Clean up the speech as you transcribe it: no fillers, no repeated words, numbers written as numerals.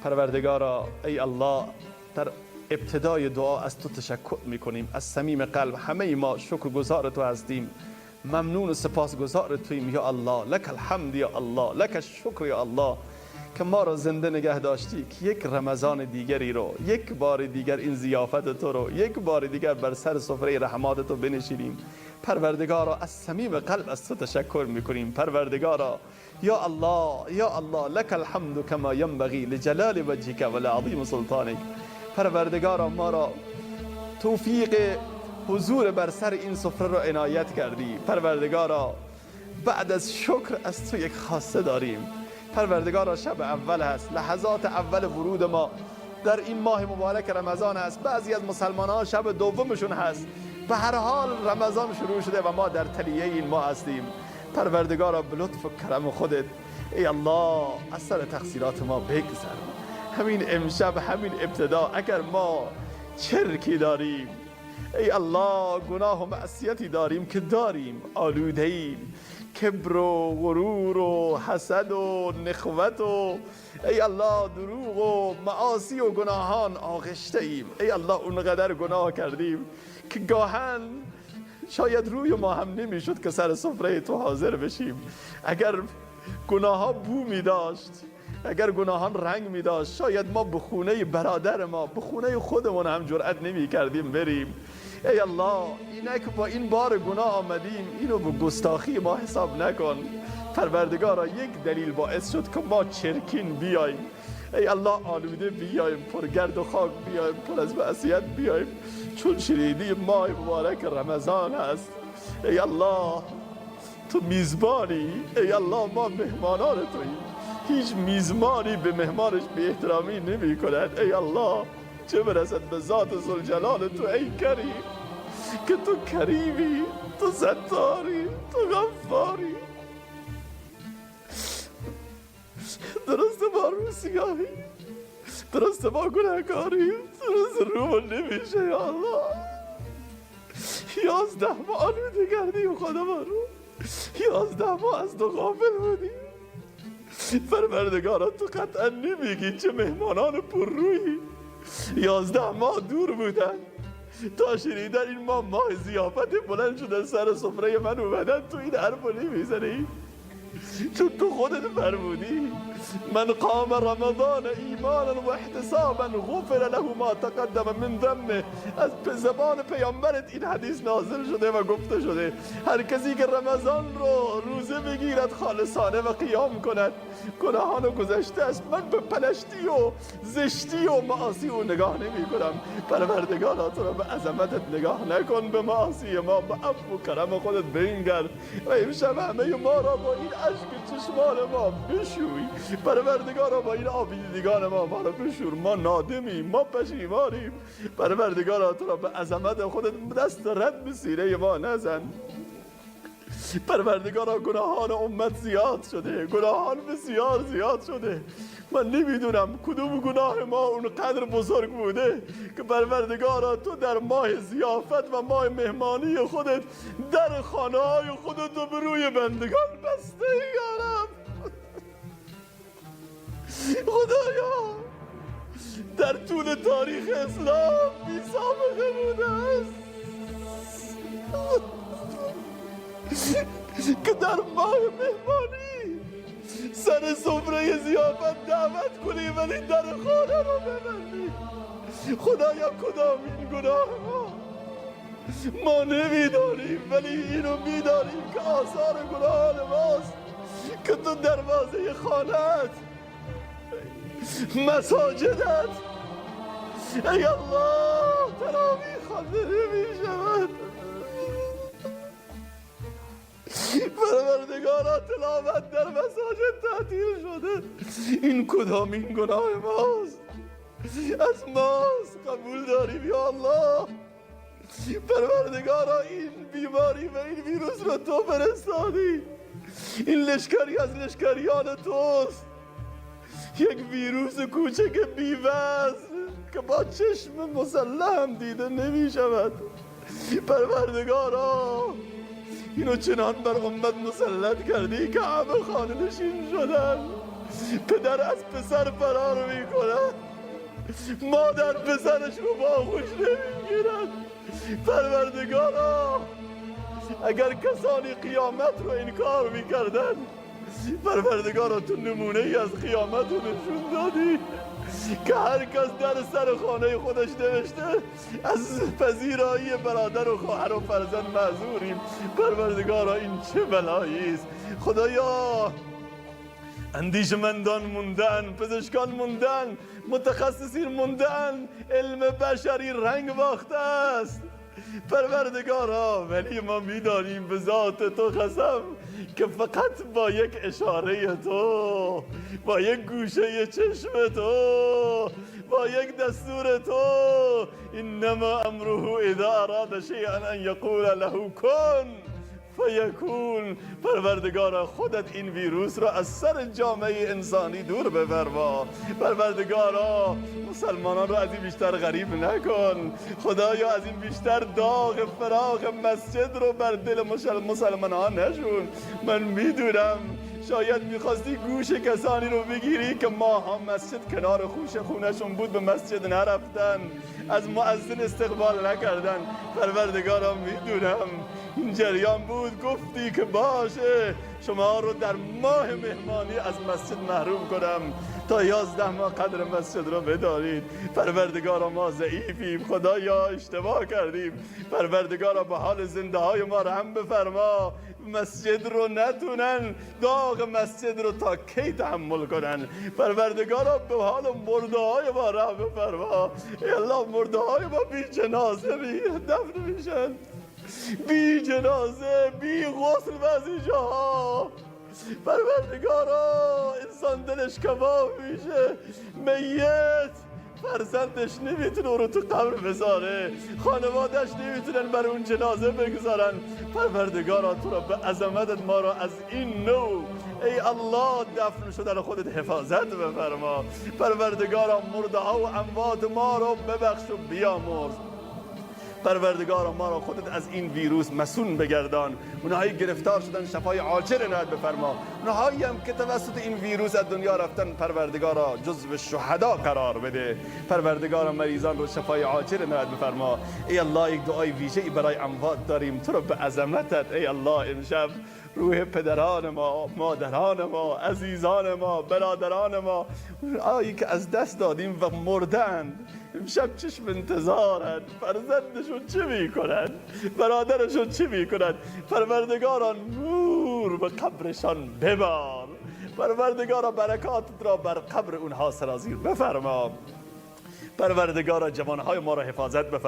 پروردگارا، ای الله، در ابتدای دعا از تو تشکر میکنیم. از صمیم قلب همه ما شکرگزار تو هستیم، ممنون و سپاسگزار توییم. یا الله، لک الحمد یا الله، لک الشکر یا الله، که ما را زنده نگه داشتی که یک رمضان دیگری رو، یک بار دیگر این ضیافت تو رو، یک بار دیگر بر سر سفره رحمات تو بنشینیم. پروردگارا، از صمیم قلب از تو تشکر میکنیم. پروردگارا، یا الله، یا الله، لک الحمد کما ینبغی لجلال وجهک و لعظیم سلطانک. پروردگارا، ما را توفیق حضور بر سر این سفره را عنایت کردی. پروردگارا، بعد از شکر از تو یک خواسته داریم. پروردگارا، شب اول هست، لحظات اول ورود ما در این ماه مبارک رمضان است. بعضی از مسلمان ها شب دومشون هست. به هر حال رمضان شروع شده و ما در تلیه این ماه هستیم. پروردگارا، به لطف و کرم خودت، ای الله، از سر تقصیرات ما بگذر. همین امشب، همین ابتدا، اگر ما چرکی داریم، ای الله، گناه و معصیتی داریم که داریم، آلوده ایم، کبر و غرور و حسد و نخوت و ای الله دروغ و معاصی و گناهان آغشته ایم، ای الله، اونقدر گناه کردیم که گاهن شاید روی ما هم نمیشد که سر سفره تو حاضر بشیم. اگر گناه ها بو می داشت، اگر گناهان رنگ می داشت، شاید ما به خونه برادر ما، به خونه خودمون هم جرأت نمی کردیم بریم. ای الله، اینک با این بار گناه آمدیم، اینو به گستاخی ما حساب نکن. پروردگارا، یک دلیل باعث شد که ما چرکین بیایم، ای الله، آلوده بیایم، پر گرد و خاک بیایم، پر از معصیت بیایم، چون شنیدیم ماه مبارک رمضان است. ای الله، تو میزبانی، ای الله، ما مهمانان توییم. هیچ میزبانی به مهمانش بی احترامی نمی کند، ای الله، چه برسد به ذات ذوالجلال تو. ای کریم، که تو کریمی، تو ستاری، تو غفاری. درست ما رو سیاهی، درست ما گناهکاریم، درست رومون نمیشه. یا الله، 11 ماه آلوده کردیم خدا ما رو، 11 ماه از تو غافل بودیم. پروردگارا، تو قطعا نمیگی چه مهمانان پر رویی 11 ماه دور بودن، تا شنیدن این ماه ماه ضیافت بلند شدن سر سفره من اومدن. تو این حرف رو نمیزنی، چون تو خودت فرمودی من قام رمضان ایمانا و احتسابا غفر له ما تقدم من ذنبه. از زبان پیامبرت این حدیث نازل شده و گفته شده هر کسی که رمضان رو روزه بگیرد خالصانه و قیام کند، گناهان گذشته است. من به پلشتی و زشتی و معاصی او نگاه نمی کنم. پروردگارا، تو رو به عظمتت نگاه نکن به معاصی ما، به عفو و کرم خودت بنگر و امشب همه ما را با این اشک چشمان ما بشوی. پروردگارا، با این آب دیدگان ما را بشور. ما نادمیم، ما پشیمانیم. پروردگارا، تو را به عظمت خودت دست رد به سینه ما نزن. پروردگارا، گناهان امت زیاد شده، گناهان بسیار زیاد شده. من نمیدونم کدوم گناه ما اونقدر بزرگ بوده که پروردگارا تو در ماه ضیافت و ماه مهمانی خودت در خانه های خودت رو به روی بندگان بسته. یا رب، خدایا، در طول تاریخ اسلام بی سابقه بوده است که در ماه مهمانی سر سفره ضیافت دعوت کنی ولی در خانه رو ببندی. خدایا، کدام این گناه ما؟ ما نمیدانیم، ولی اینو میدانیم که آثار گناهان ماست که تو دروازه خانت، مساجدت، ای الله، تراویح خوانده نمی شود. پروردگارا، تلاوت در مساجد تعطیل شده. این کدامین گناه ماست؟ از ماست، قبول داریم یا الله. پروردگارا، این بیماری و این ویروس رو تو فرستادی. این لشکری از لشکریان توست، یک ویروس کوچک بی‌وزن که با چشم مسلح هم دیده نمی شود. پروردگارا، اینو چنان بر امت مسلط کردی که همه خانه نشین شدن. پدر از پسر فرار میکند، مادر پسرش رو با آغوش نمیگیرد. پروردگارا، اگر کسانی قیامت رو انکار میکردن، پروردگارا تو نمونه ای از قیامت رو نشون دادی که هر کس در سر خانه خودش نوشته از پذیرایی برادر و خواهر و فرزند معذوریم. پروردگارا این چه بلایی است؟ خدایا اندیشمندان موندن، پزشکان موندن، متخصصین موندن، علم بشری رنگ باخته است. پروردگارا ولی ما میدانیم به ذات تو قسم که فقط با یک اشاره تو، با یک گوشه چشم تو، با یک دستور تو، انما امره اذا اراد شیئا ان یقول له کن فیکون. پروردگارا خودت این ویروس را از سر جامعه انسانی دور بفرما. پروردگارا مسلمانان را از این بیشتر غریب نکن. خدایا از این بیشتر داغ فراق مسجد رو بر دل مسلمانان نشون. من میدونم شاید میخواستی گوش کسانی رو بگیری که ماها مسجد کنار خوش خونشون بود، به مسجد نرفتن، از مؤذن استقبال نکردن. پروردگارا میدونم این جریان بود، گفتی که باشه شما رو در ماه مهمانی از مسجد محروم کنم تا 11 ماه قدر مسجد رو بدارید. پروردگارا ما ضعیفیم، خدایا اشتباه کردیم. پروردگارا به حال زنده های ما رحم بفرما. مسجد رو نتونن، داغ مسجد رو تا کی تحمل کنن؟ پروردگارا به حال مرده های ما رحم بفرما. ای الله مرده های ما بی جنازه بی دفن میشن، بی جنازه، بی غسل بعضی جاها. پروردگارا انسان دلش کباب میشه، میت فرزندش نمیتونه او رو تو قبر بذاره، خانوادهش نمیتونن بر اون جنازه بگذارن. پروردگارا تو را به عظمتت ما را از این نوع ای الله دفن شدن خودت حفاظت بفرما. پروردگارا مرده ها و اموات ما رو ببخش و بیامرز. پروردگارا ما را خودت از این ویروس مسون بگردان. اونهایی گرفتار شدن شفای عاجل عنایت بفرما. اونهایی هم که توسط این ویروس از دنیا رفتن پروردگارا جزو شهدا قرار بده. پروردگارا مریضان رو شفای عاجل عنایت بفرما. ای الله یک دعای ویژه‌ای برای اموات داریم، تو رو به عظمتت ای الله امشب روح پدران ما، مادران ما، عزیزان ما، برادران ما، اونهایی که از دست دادیم و مردند، امشب چشم انتظارند، فرزندشون چه میکنند، برادرشون چه میکنند. پروردگارا نور به قبرشان ببار. پروردگارا برکاتت را بر قبر اونها سرازیر بفرما. پروردگارا جوانهای ما را حفاظت بفرما.